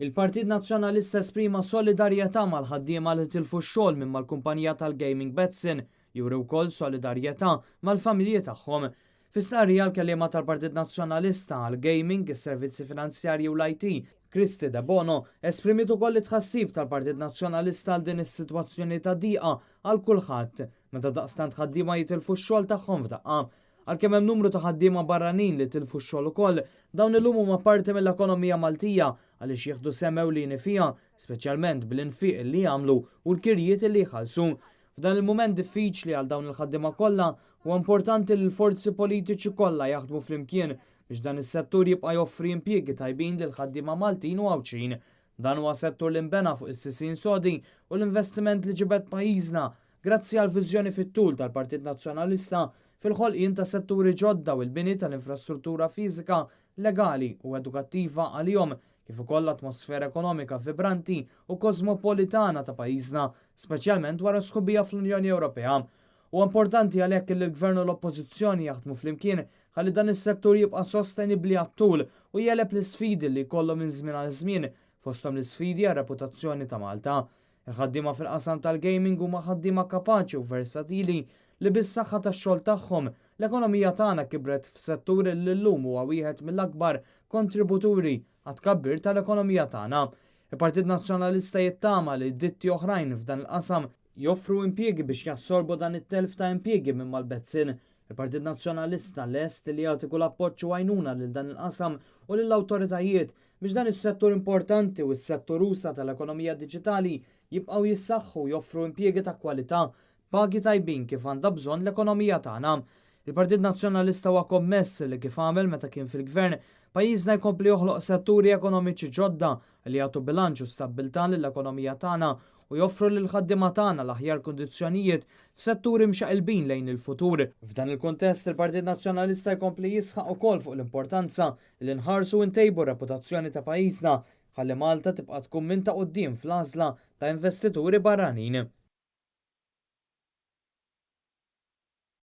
Il-Partit Nazzjonalista esprima solidarjetà mal-ħaddiema li tilfu x-xogħol minn mal-kumpanija tal-gaming Betsson, juri wkoll solidarjetà mal-familji tagħhom. Fi stqarrija l-kelliema tal-Partit Nazzjonalista għall-Gaming, is-Servizzi Finanzjarji u l-IT, Kristy Debono, esprimiet ukoll it-tħassib tal-Partit Nazzjonalista għal din is-sitwazzjoni ta' diqa għal kulħadd, meta daqstant ħaddiema jitilfu x-xogħol tagħhom f'daqqa. Għalkemm hemm numru ta' ħaddiema barranin li tilfu x-xogħol ukoll, dawn illum huma parti mill-ekonomija Maltija għaliex jieħdu sehem ewlieni fiha, speċjalment bl-infiq li jagħmlu u l-kirjiet li jħallsu. F'dan il-mument diffiċli għal dawn il-ħaddiema kollha, huwa importanti li l-forzi politiċi kollha jaħdmu flimkien biex dan is-settur jibqa' joffri impjiegi tajbin lill-ħaddiema Maltin u Għawdxin. Dan huwa settur li nbena fuq is-sisien sodi u l-investiment li ġibed pajjiżna grazzi għal viżjoni fit-tul tal-Partit Nazzjonalista fil-ħolqien ta' setturi ġodda u l-bini tal-infrastruttura fiżika, legali u edukattiva għalihom, kif ukoll l-atmosfera ekonomika vibranti u kosmopolitana ta' pajjiżna, speċjalment wara s-sħubija fl-Unjoni Ewropea. Huwa importanti għalhekk li l-Gvern u l-Oppożizzjoni jaħdmu flimkien ħalli dan is-settur jibqa' sostenibbli għat-tul u jegħleb l-isfidi li jkollu minn żmien għal żmien, fosthom l-isfidi għar-reputazzjoni ta' Malta. Il-ħaddiema fil-qasam tal-gaming huma ħaddiema kapaċi u versatili li bis-saħħa tax-xogħol tagħhom l-ekonomija tagħna kibret f'settur li llum huwa wieħed mill-akbar kontributuri għat-tkabbir tal-ekonomija tagħna. Il-Partit Nazzjonalista jittama li ditti oħrajn f'dan il-qasam joffru impjiegi biex jassorbu dan it-telf ta' impjiegi minn mal-Betsson. Il-Partit Nazzjonalista lest li jagħti kull appoġġ u għajnuna lil dan il-qasam u lill-awtoritajiet biex dan is-settur importanti u s-settur usa' tal-ekonomija diġitali jibqgħu jissaħħu u joffru impjiegi ta' kwalità, pagi tajbin kif għandha bżonn l-ekonomija tagħna. Il-Partit Nazzjonalista huwa kommess li kif għamel meta kien fil-Gvern, pajjiżna jkompli joħloq setturi ekonomiċi ġodda li jagħtu bilanċ u stabbiltà lill-ekonomija tagħna u joffru lill-ħaddiema tagħna l-aħjar kundizzjonijiet f'setturi mxaqilbin lejn il-futur. F'dan il-kuntest, il-Partit Nazzjonalista jkompli jisħaq ukoll fuq l-importanza li nħarsu u ntejbu r-reputazzjoni ta' pajjiżna ħalli Malta tibqa' tkun minn ta' quddiem fl-għażla ta' investituri barranin.